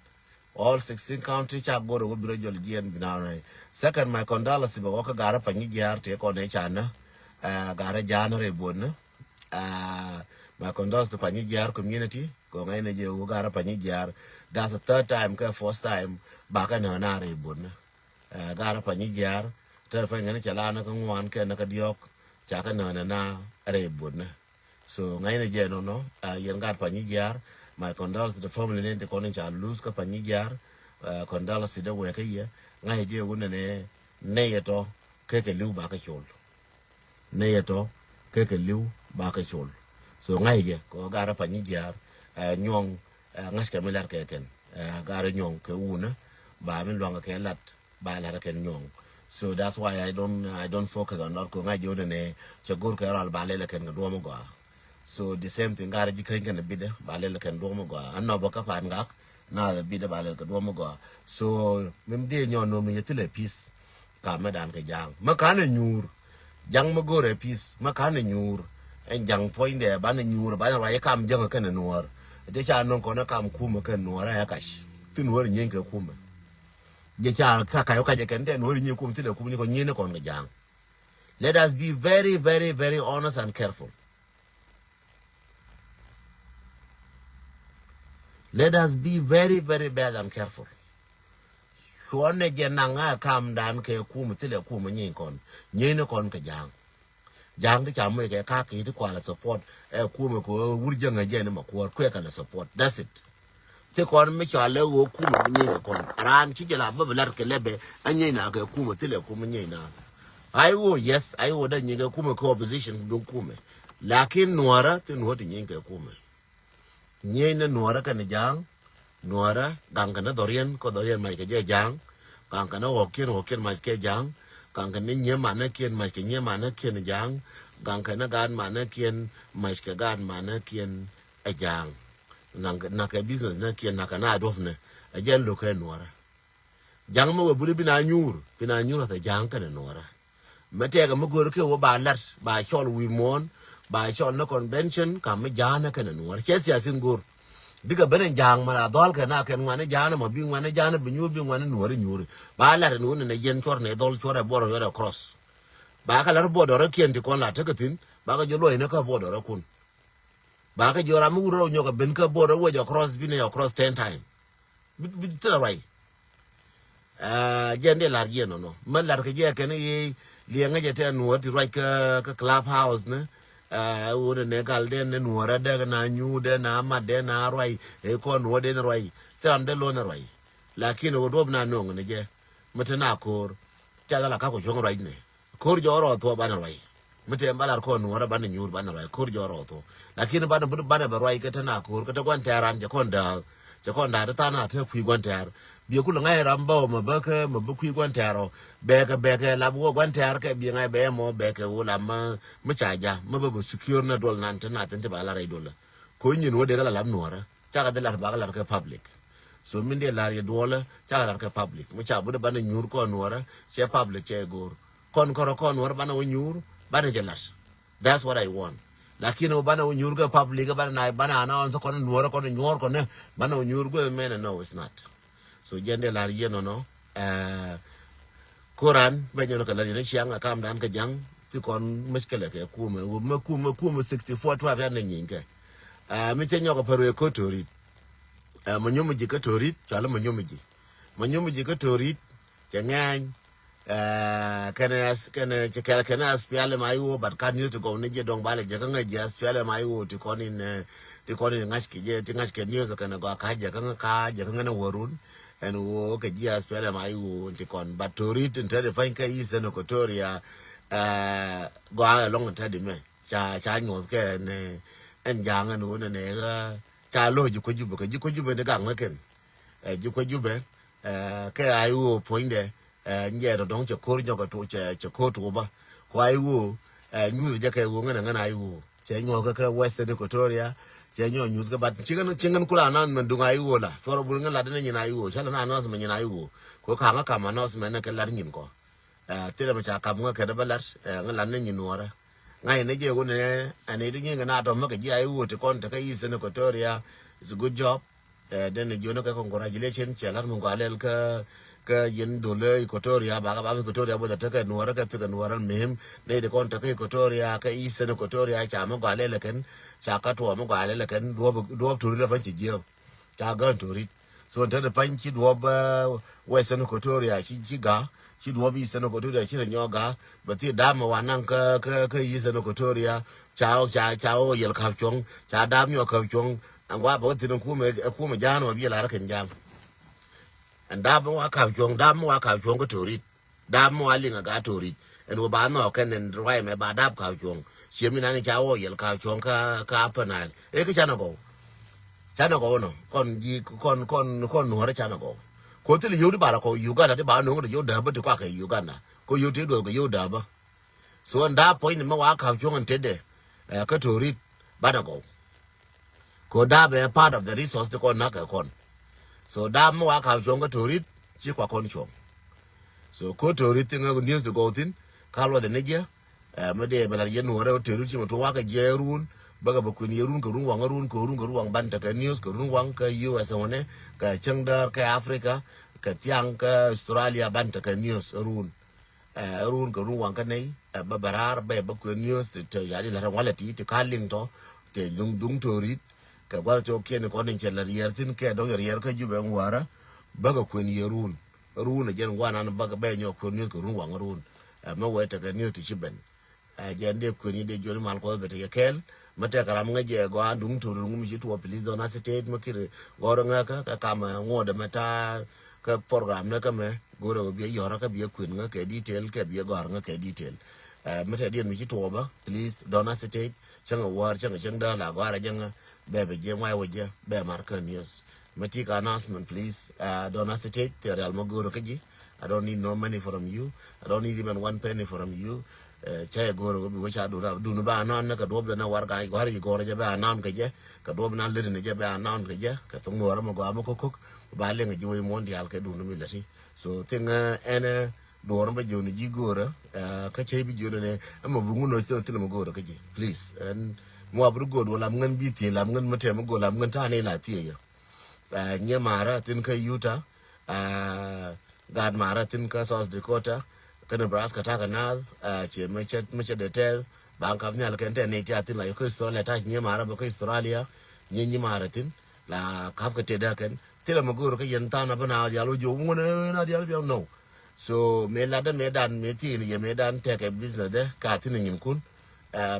All sixteen county ca go̱r ɛ wä bi rɔ jɔl jiɛn bi na nai. Second, my condolences bɛ wä kä garɛ Panyi Jiar ti kɔn ɛ ca nä. Garɛ Ja̱a̱n rɛ buɔn nä. My condolences to Panyi Jiar community. Kɔ ŋa̱c nɛ jɛ wä garɛ Panyi Jiar. That's the third time kɛ first time ba kɛ nä na rɛ buɔn nä. Garɛ Panyi Jiar. Tɛr fɛn ŋɛn cɛ la nä kä ŋuan kɛ nä kä diɔk ca kɛ nä nä na rɛ buɔn nä. So ŋa̱cnɛ jɛ nɔnɔ yɛn gaat Panyi Jiar. My condolences to the family ni ti kɔn in ca lose kä Panyi Jiar. Condolences de wɛɛ kä yɛ ŋa̱cɛ jɛ wun nɛ nɛ yɛ tɔ kɛ kɛ liw ba kɛ col. Nɛ yɛ tɔ kɛ kɛ liw ba kɛ col. So ŋa̱cɛ jɛ kɔ gaat Panyi Jiar. Nyuɔŋ ŋa̱ckɛ mi lar kɛ kɛn gaat nyuɔŋ kɛ wun ba mi luaŋ kɛ lat. Ba lɛr kɛn nyuɔŋ. So that's why I don't, I don't focus on lot ko ŋa̱c jɛ wun nɛ cɛ go̱r kɛ rɔl ba lɛl kɛn kɛ duɔm gɔaa. So the same thing ŋa̱r ji̱ käny kɛn bidɛ ba lɛl kɛn duɔm gɔaa. An nɔ bä kä Pangak na bidɛ ba lɛl kɛ duɔm gɔaa. So mim diɛ nyɔn nom yɛ thilɛ peace. Ka mɛ dan kɛ ja̱a̱ŋ mɛ kan ɛ nyuur. Ja̱ŋ mɛ go̱r ɛ peace mɛ kan ɛ nyuur. Ɛn ja̱ŋ puɔ̱nydɛ ban ɛ nyuur ban ɛ ruac ɛ kam jäŋ kɛn ɛ nuɔ̱ɔ̱r. Jɛ ca nɔŋ kɔn ɛ kam kumɛ kɛn nuɔ̱ɔ̱r ɛ kac. Thi nuɔ̱ɔ̱r ɛ nyieeny kɛ kumɛ. Jɛ ca ka kac wä kac ɛ kɛn tɛ nuɔ̱ɔ̱r ɛ nyieeny kumɛ thilɛ kumɛ nyieeny kɔn kɛ ja̱a̱ŋ. Let us be very, very, very honest and careful. Let us be very, very bad and careful. Cuɔnɛ jɛ naŋ a kamdan kɛ kumɛ thilɛ kumɛ nyieeny kɔn. Nyieeny ni kɔn kɛ ja̱a̱ŋ. Ja̱a̱ŋ ti ca moc kɛ kak kɛ ti kualɛ support. Ɛ kumɛ kɛ wur jäŋ ɛ jɛ ni ma kuɔr kuɛ kɛ lɛ support. That's it. Ti kɔn mi cɔal lɛ ɣöö kumɛ mi nyieeny kɛ kɔn raan ci jɛ la bä bi lat kɛ lɛbɛ a nyieeny na kɛ kumɛ thilɛ kumɛ nyieeny na. Ai ɣöö yes ai ɣöö da nyieeny kɛ kumɛ kɛ opposition duŋ kumɛ. Lakin nuɔrä ti nuɔrä ti nyieeny kɛ kumɛ. Nyieeny ni nuɔrä kɛn ja̱a̱ŋ. Nuɔrä gaŋ kɛn dhɔriɛn kɔ dhɔriɛn mac kɛ jɛ ja̱a̱ŋ. Gaŋ kɛn ɣɔkiɛn ɣɔkiɛn mac kɛ ja̱a̱ŋ. Gaŋ kɛ ni nyiee manä kiɛn, mac kɛ nyiee manä kiɛn ja̱a̱ŋ. Gaŋ kɛ ni gaat manä kiɛn, mac kɛ gaat manä kiɛn ɛ ja̱a̱ŋ. Naŋ kɛ, naŋ kɛ business nä kiɛn, naŋ kɛ na duɔ̱pnɛ. Ɛ jɛn lo̱k kɛ nuɔrä. Ja̱ŋ mi wee buni bi na nyuur, bi na nyuur athɛ ja̱a̱ŋ kɛnɛ nuɔrä. Mi tɛɛkɛ mi go̱o̱r kɛ wä ba lat, ba cɔl wi̱i̱ muɔ̱ɔ̱n, ba cɔl ni convention, kam mi ja̱a̱n kɛnɛ nuɔrä. Cɛ siasin go̱o̱r. Bikɛ ben in ja̱a̱ŋ mɛ la dhɔl kɛ na kɛn ŋuani ja̱a̱n mɔ, bi ŋuani ja̱a̱n bi nyuur, bi ŋuani nuɔrä nyuur. Ba lat in wuni nɛ yɛn cuɔr nɛ dhɔl cuɔr ɛ border yɔrɛ cross. Ba kɛ lat border kiɛn ti kɔn la tekɛ thin, ba kɛ jɔ luɔy ni kä border kun. Ba kɛ jɔ ram mi wur rɔ nyɔk ɛ ben kä border wec across, bi nɛ across ten time. Bi, bi tɛl ruac. Aa, jɛn dee lar jiɛn nɔnɔ. Mä lar kɛ jɛ kɛn i̱ liɛŋä jɛ tɛ nuɔ̱ɔ̱r ti ruac kä, kä clubhouse ni. Aa, wun ni gal den ni nuɔ̱ɔ̱r a dek na nyu den na mat den na ruac. Ɛ kɔn nuɔ̱ɔ̱r den ruac. Thil ram dee lo̱n ruac. Lakin wä duɔp na no̱o̱ŋ ni jɛ. Mä te na ko̱o̱r. Ca la la ka ku cuɔ̱ŋ ruac ni. Ko̱r jɔɔk rɔɔth thuɔ̱k banɛ ruac. Mi tɛm ba lar kɔn nuɔ̱ɔ̱rä banɛ nyuur banɛ ruac ko̱r jɔɔk rɔɔth thuɔ̱k. Lakin banɛ bä, banɛ bɛ ruac kä te na ko̱r kä te gua̱n tɛ̈r an cɛ kɔn da̱a̱k. Cɛ kɔn da̱a̱k te tha̱a̱ŋ a te kui̱ gua̱n tɛ̈r. Biɛ kulɛ ŋa̱c ram bä ɔ mɛ bä kä mɛ bä kui̱ gua̱n tɛ̈r ɔ. Bɛɛkɛ, bɛɛkɛ lap wä gua̱n tɛ̈r kɛ biɛ ŋa̱c bɛ mɔ bɛɛkɛ wä lap mä, mi ca ja̱ mä bä bä secure nɛ duɔl nan te na thin te ba lar rɛy duɔl. Ko̱ nyin wä dee kä la lap nuɔ̱ɔ̱rä. Cakɛ dee lar ba kä lar kɛ public. So min dee lar yɛ duɔlä cakɛ lar kɛ public. Mi ca bä dee banɛ nyuur kɔn nuɔ̱ɔ̱rä cɛ public cɛ go̱o̱r. Kɔn kɔrɔ kɔn nuɔr banɛ wä nyuur banɛ jɛ lat. That's what I want. Lakin wä banɛ wä nyuur kɛ public banɛ na banɛ announce kɔn nuɔr kɔn nyuɔr kɔn nɛ banɛ wä nyuur guɛ mɛnɛ, no, it's not. So jɛn dee lar yɛ nɔnɔ. Ɛɛ, koran bɛ nyɔn kɛ lar yɛ ni ciaŋ a kam dan kɛ jaŋ ti kɔn mec kɛ lɛ kɛ kumɛ wä mɛ kumɛ kumɛ sixty four twelve yan ni nyiny kɛ. Ɛɛ, mi cɛ nyɔk a pär wee kotorit. Ɛɛ, mɛ nyom ji̱ kotorit cɔal mɛ nyom ji̱. Mɛ nyom ji̱ kotorit. Cɛ ŋɛny. Ɛɛ, kɛnɛ as-, kɛnɛ cɛ kɛl kɛnɛ aspiali ma iwo, but ka news ti gɔw ni jɛ dɔŋ balɛ jɛ kä ŋäc jɛ aspiali ma iwo ti kɔn in, ɛɛ, ti kɔn in ŋa̱c kɛ jɛ, ti ŋa̱c kɛ news kɛnɛ gɔaa ka jɛ kä ŋä ka jɛ kä ŋä ni wärun. Ɛn wo kɛ jɛ aspiali ma iwo ti kɔn, but torit in tɛdi pany kɛ Eastern Equatoria, ɛɛ, gɔaa ɛlɔŋ in tɛdi mɛ. Ca, ca nyuɔth kɛ ɛn, ɛn ja̱a̱ŋ ɛn wo nɛ nɛ ɣä ca lo̱ ji̱ kuäc Jubɛ kɛ ji̱ kuäc Jubɛ ni gaŋ ni kɛn. Ɛ, ji̱ kuäc Jubɛ, ɛ, kɛ I O puɔ̱nydɛ, ɛ, nyɛ tɔ̱tɔ̱ŋ cɛ ko̱r nyɔk cɛ, cɛ ko̱r tuɔpä. Ku I O, ɛ, nyuuth jɛ kɛ ɣöö ŋän ɛ ŋän I O. Cɛ nyuɔ̱th kä, kä Western Equatoria, cɛ nyuɔ̱th nyuuth kä, but ci ŋän, ci ŋän kula announcement duŋ I O la. Cuɔrɔ bun ŋän lat ni nyin I O, cä la na announcement nyin I O. Ku ka̱ŋä kam announcement ni kɛ lat nyin kɔ. Ɛ, thilɛ mi ca kam ŋä kɛn bä lat, ɛ, ŋä lat ni nyin nuɔrä. Ŋa̱c ni jɛ wun ɛ, ɛn idu nyin ŋän a tɔm mi kɛ ji̱ I O ti kɔn te kä Eastern Equatoria. It's a good job. Ɛ, den ni jiɔni kɛ congratulation, cɛ lar mi gɔaa lɛl kä, kä yɛn dhol Equatoria, ba, ba Equatoria both tekɛ nuɔrä kɛ thikɛ nuɔrä mihim. Ni di kɔn tekɛ Equatoria, kɛ Eastern Equatoria, ca mi gɔaa lɛl kɛn, ca kä tuɔ mi gɔaa lɛl kɛn, duɔp, duɔp turi la pan ci jiɛ. Ca gän torit. So te di pany ci duɔp, ɛ, Western Equatoria, ci, ci ga, ci duɔp Eastern Equatoria, ci rɛ nyɔ ga, bɛ thi dam wa naŋ kä, kä, kä Eastern Equatoria, ca, ca, ca o yɛl kap cuɔŋ, ca dam nyɔ kap cuɔŋ. Ɛn gua̱a̱ bä wä thi̱n ɛ kumɛ, ɛ kumɛ ja̱a̱n mɔ bi lar kɛn ja̱a̱n. Ɛn dap mi wa ka̱p cuɔ̱ŋ, dap mi wa ka̱p cuɔ̱ŋ kä to̱rit. Dap mi wa liŋ a gaa to̱rit. Ɛn wä ba nhɔk kɛn ɛn ruac mɛ ba dap ka̱p cuɔ̱ŋ. Ciɛ mi nani ca wä yɛl ka̱p cuɔ̱ŋ kä, kä Upper Nile. Ɛ kä canɛ gɔw. Canɛ gɔw nɔ. Kɔn ji̱, kɔn, kɔn, kɔn nuɔ̱rä canɛ gɔw. Ko thil yio̱w ti ba rɔ kɔ Uganda ti ba no̱o̱ŋ ti yio̱w dääbä ti kɔakɛ Uganda. Ko yio̱w ti duɔth kɛ yio̱w dääbä. So ɛn da̱a̱ puɔ̱ny ni mɛ wa ka̱p cuɔ̱ŋ ɛn tetdɛ, ɛ, kä to̱rit banɛ gɔw. Ko da̱a̱ bɛ part of the resource ti kɔn na̱k kɛ kɔn. So da̱a̱ mɛ wa ka̱p cuɔ̱ŋ kä to̱rit ci kua kɔn cuɔ̱ŋ. So ko to̱rit ti ŋäk news ti gɔw thi̱n ka luɔth ni jiɛ. Ɛ, mɛ dee bɛ lat yɛn nuɔrɛ wä to̱rit ci mɛ tuɔ̱ŋ wakɛ jiɛ run bäkɛ bɛ kuën yɛ run kɛ run waŋ run kɛ run kɛ run waŋ ban tekɛ news kɛ run waŋ kä U S A wänɛ kɛ cäŋ däär kɛ Africa kɛ thiaŋ kɛ Australia ban tekɛ news run. Ɛ, run kɛ run waŋ kä nɛy, ɛ, bä bɛ raar bɛ bä kuɛn news ti, ti, yani la rɛn walɛ ti, ti ka liŋ tɔ, ti duŋ, duŋ to̱rit, kɛ guath cɔk kiɛn kɔn in cɛ la riɛr thi̱n kɛ dɔŋ riɛr kä Jubɛ ŋuarä, bä kɛ kuɛn yɛ run. Run ɛ jɛn guanan bä kɛ bɛ nyɔk kuɛn news kɛ run waŋ run. Ɛ, mɛ wɛ tekɛ news ti ci ben. Ɛ, jɛn dee kueni dee jiɔni mal kuɔth bɛ te yɛ kɛɛl. Mɛ tɛk ram ŋäc jɛ gɔaa duŋ to̱r duŋ mi ci tuɔɔk, please don't hesitate, mɛ kiri gɔr ŋäkä kɛ kam, ɛ, ŋuɔdɛ mɛ ta̱a̱ kä program ni kä mɛ go̱rɛ wä biɛ yɔrä kä biɛ kuen ŋä kɛ detail kɛ biɛ gɔr ŋä kɛ detail. Ɛ, mɛ tɛk diɛn mi ci tuɔɔk bä, please don't hesitate. Cäŋɛ wäär cäŋɛ cäŋ däär la gɔr a jɛ ŋä bɛ bɛ jɛ ŋuay wä jɛ bɛ mar kä news. Mɛ ti ka announcement, please, ɛ, don't hesitate. Thil rial mɛ go̱rɛ kä ji̱. I don't need no money from you. I don't need even one penny from you. Cä yɛ go̱o̱r ɛ ɣöö bi wä ca dun a dun ba anɔn ni kɛ duɔ̱p dɛ ni warɛgak, warɛgak i̱ go̱o̱r jɛ bɛ anɔn kɛ jɛ, kɛ duɔ̱p na lät ni jɛ bɛ anɔn kɛ jɛ kɛ thok nuɔɔr ɛmɛ gɔaa mi ko̱k ko̱k. Ba liŋ ji̱ wec muɔ̱n diaal kɛ dun mi läti. So thing ɛn ɛ duɔ̱ɔ̱r mi bä jiöni ji̱ go̱o̱rä kä cä bi jiöni ni ɛmɛ bi ŋun nɔ thil mi go̱o̱rä kä ji̱, please. Ɛn mi wa bi go̱o̱r wä lam ŋän bi thiee, lam ŋän mi tɛm mi go̱o̱r, lam ŋän ta̱a̱ ni la thiee yɛ. Nyiɛ maarä thin kä Utah, gaat maarä thin kä South Dakota, kä Nebraska ta̱kä naath. Ciɛ mi cɛ, mi cɛ dee tɛth ba kap nhial kɛn tɛ nɛy ti a thin la yɛ kä Australia ta̱c nyiɛ maarä bä kä Australia. Nyiɛ nyiɛ maarä thin la kap kɛ tëdä kɛn thilɛ mi go̱o̱r kä yɛn tha̱a̱n a bä na dial wä jiök ŋun na dial biak nɔw. So mëë latdä mëë dan mëë thiee ni yɛ mëë dan tɛkɛ business dɛ ka thin a nyin kun.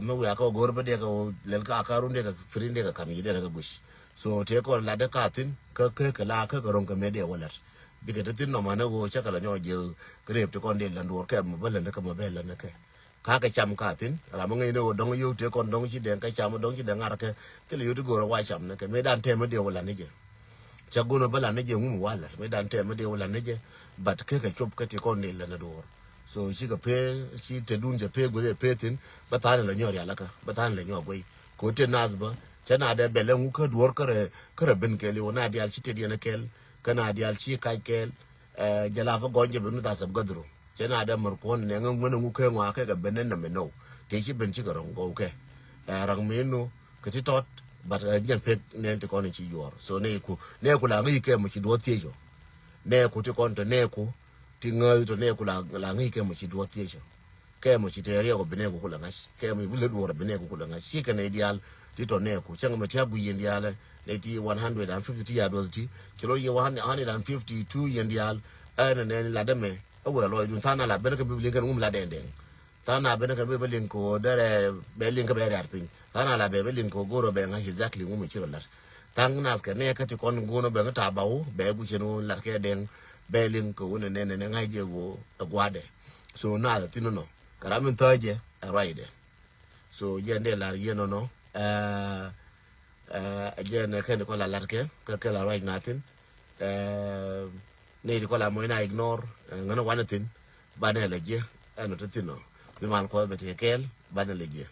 Mi wiaa kä go̱o̱r bä diɛ kɛ lɛl ka karun diɛ kɛ firin diɛ kɛ kam yi diɛ kɛ guic. So tëë kɔn latdä ka thin kä kä kɛ la kä kɛ ro̱ŋ kɛ mëë diɛ wä lat. Bikɛ te thin nɔmɔ ni ɣöö cä kɛ la nyɔk jiɛ kɛ rep ti kɔn diɛ lɛn duɔɔr kɛ mɔ bä lɛn kɛ mɔ bä lɛn kɛ. Ka kɛ cam ka thin ram mi ŋäcni ɣöö dɔ̱ŋ yio̱w tëë kɔn dɔ̱ŋ ci dɛŋ kɛ cam dɔ̱ŋ ci dɛŋ ŋa̱r kɛ thilɛ yio̱w ti go̱o̱r a wa cam ni kɛ mëë dan tɛm mi diɛ wä lat ni jɛ. Cä go̱n ɔ bä lan ni jɛ ŋum walɛ mi dan tɛm mi dee wä lan ni jɛ. But kekɛ cop kä ti kɔn ni lɛ ni duɔr. So cikɛ pee ci te dun cɛ pee gueth ɛ pee thin. Bä tha̱a̱n lɛ nyɔɔ rial kä bä tha̱a̱n lɛ nyɔɔ guey. Ko te nath bä cɛ na dee bɛl ɛ ŋu kä duɔr kärɛ kärɛ ben kɛɛl iwä na dial ci te diɛn ɛ kɛɛl. Kä na dial ci kac kɛɛl. Jɛ la fä gɔny jɛ ben nu tha sɛp gädhru. Cɛ na dee mär kuɔn nɛ ŋä ŋuän ɛ ŋu kɛ ŋua kɛ kɛ ben ɛ nɛ mi nɔw. Te ci ben cikɛ rɔŋ gɔw kɛ. Ɛ rɔŋ mi nu kɛ ti tɔt. But ɛ jɛn pek nɛn ti kɔn ci yuɔr. So nɛ ku nɛ ku la ŋäc kɛ mɔ ci duɔth thiec ɔ. Nɛ ku ti kɔn tɔ nɛ ku ti ŋäth tɔ nɛ ku la la ŋäc kɛ mɔ ci duɔth thiec ɔ. Kɛ mɔ ci tɛɛr yɛ kɔ bi nɛ ku ku la ŋa̱c kɛ mɔ ci bi lät duɔr bi nɛ ku ku la ŋa̱c ci kɛ nɛ diaal. Ti tɔ nɛ ku cäŋ mɛ ti a guic yɛn diaal nɛ ti one hundred and fifty ti ya duɔth ti ci lɔ yɛ one hundred and fifty two yɛn diaal. Ɛn nɛ ni la dämɛ ɛ wee lɔcdun tha̱a̱n na la ben kɛ bi bi liŋ kɛn wum la dɛŋ dɛŋ. Tha̱a̱ŋ na ben kɛ ben bɛ liŋ kɛ ɣöö derɛ bɛ liŋ kɛ bɛ riat piny. Tha̱a̱ŋ na la bɛ bɛ liŋ kɛ ɣöö go̱rɔ bɛ ŋa̱c exactly ŋu mi ci rɔ la̱t. Tha̱a̱ŋ nath kɛ nɛɛkä ti kɔn go̱o̱n bɛ ŋä ta̱a̱ ba wä bɛ gui̱cɛn ɣöö la̱t kɛ dɛŋ bɛ liŋ kɛ ɣöö nɛ nɛ nɛ ŋa̱c jɛ ɣöö ɛ gua̱dɛ. So nath ɛ thi̱n nɔ kɛ ram min thä̱a̱ jɛ ɛ ruacdɛ. So jɛ ndɛ la̱r yɛn nɔnɔ. Ɛ jɛ nɛ kɛn kɔ la la̱t kɛ kɛ kɛ la ruac na thi̱n. Ɛ nɛ ti kɔ la mɔc na ignore ɛ ŋän wanɛ thi̱n. Banɛ lɛ jiɛ ɛn ɔ ti thi̱n ɔ bi mal kuɔth bɛ ti kɛ kɛɛl banɛ lɛ jiɛ.